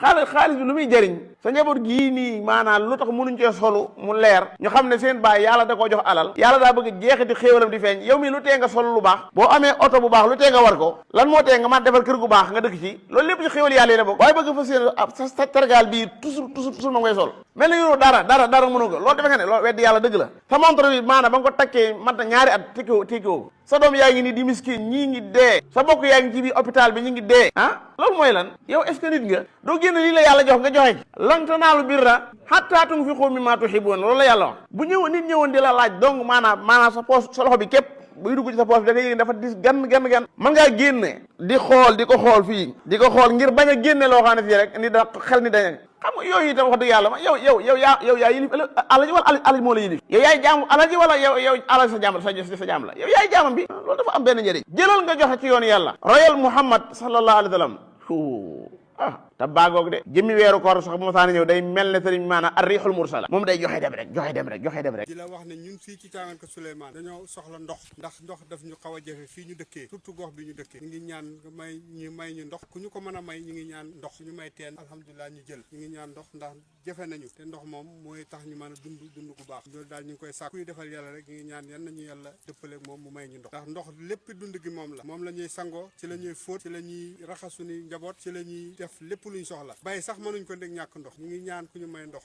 xaalis bi lu muy jëriñ sa njaboot gii nii maanaam lu tax mënuñ cee solu mu leer ñu xam ne seen baay yàlla da koo jox alal yàlla daa bëgg jeexiti xéewalam di feeñ yow mi lu tee nga solu lu baax boo amee oto bu baax lu tee nga war ko lan moo tee nga man defal kër gu baax nga dëkk ci loolu lépp ci xéewal yàlla yi la bokk waaye bëgg fa seen sa tergaal bii toujours ma ngay sol mel na yow dara mënu ko loolu defe nga ne loolu weddi yàlla dëgg la sa montre bi maanaam ba nga ko takkee mat na ñaari at tekkiwoo sa doom yaa ngi nii di miskin ñii ngi dee sa bokk yaa ngi ci biir hôpital bi ñi ngi dee loolu mooy lan yow est-ce que nit nga doo génn lii la yàlla jox nga joxe lan tanaalu birra hattaa tunfiqu mimmaa tuhibbuun loolu la yàlla wax bu nit ñëwoon di la laaj donc maanaam sa poos sa loxo bi képp buy dugg ci sa poos bi da nga yëg dafa dis gan mën ngaa génne di ko xool fii di ko xool ngir bañ a génne loo xam ne fii rek ni da xel ni dañ xam nga yooyu itam wax dëgg yàlla ma yow yaa yilif alaji wala alaji moo la yilif yow yaay jaamu alaji wala yow alaji sa jaam la yow yaay jaamam bi loolu dafa am benn njëriñ jëlal nga joxe ci yoonu yàlla royal Muhammad sallallahu alayhi wa sallam te baagoog de jëmmi weeru koor sax bu ma saana ñëw day mel ne sëriñ maanaam arriixul mursala moom day joxe dem rek di la wax ne ñun fii ci Thiawanka Souleymane dañoo soxla ndox ndax ndox daf ñu xaw a jafe fii ñu dëkkee surtout gox bi ñu dëkkee ñu ngi ñaan may ñu ndox ku ñu ko mën a may ñu ngi ñaan ndox ñu may teen alhamdulilah ñu jël ñu ngi ñaan ndox ndax jafe nañu te ndox moom mooy tax ñu mën a dund gu baax loolu daal ñu ngi koy sàkk kuy defal yàlla rek ñu ngi ñaan yan nañu yàlla dëppale moom mu may ñu ndox ndax ndox lépp dund gi moom la ñuy sangoo ci la ñuy fóot ci la ñuy raxas suñu njaboot ci la ñuy def lépp luñ soxla bay sax mënuñ ko ndeg ñàkk ndox ñu ngi ñaan ku ñu may ndox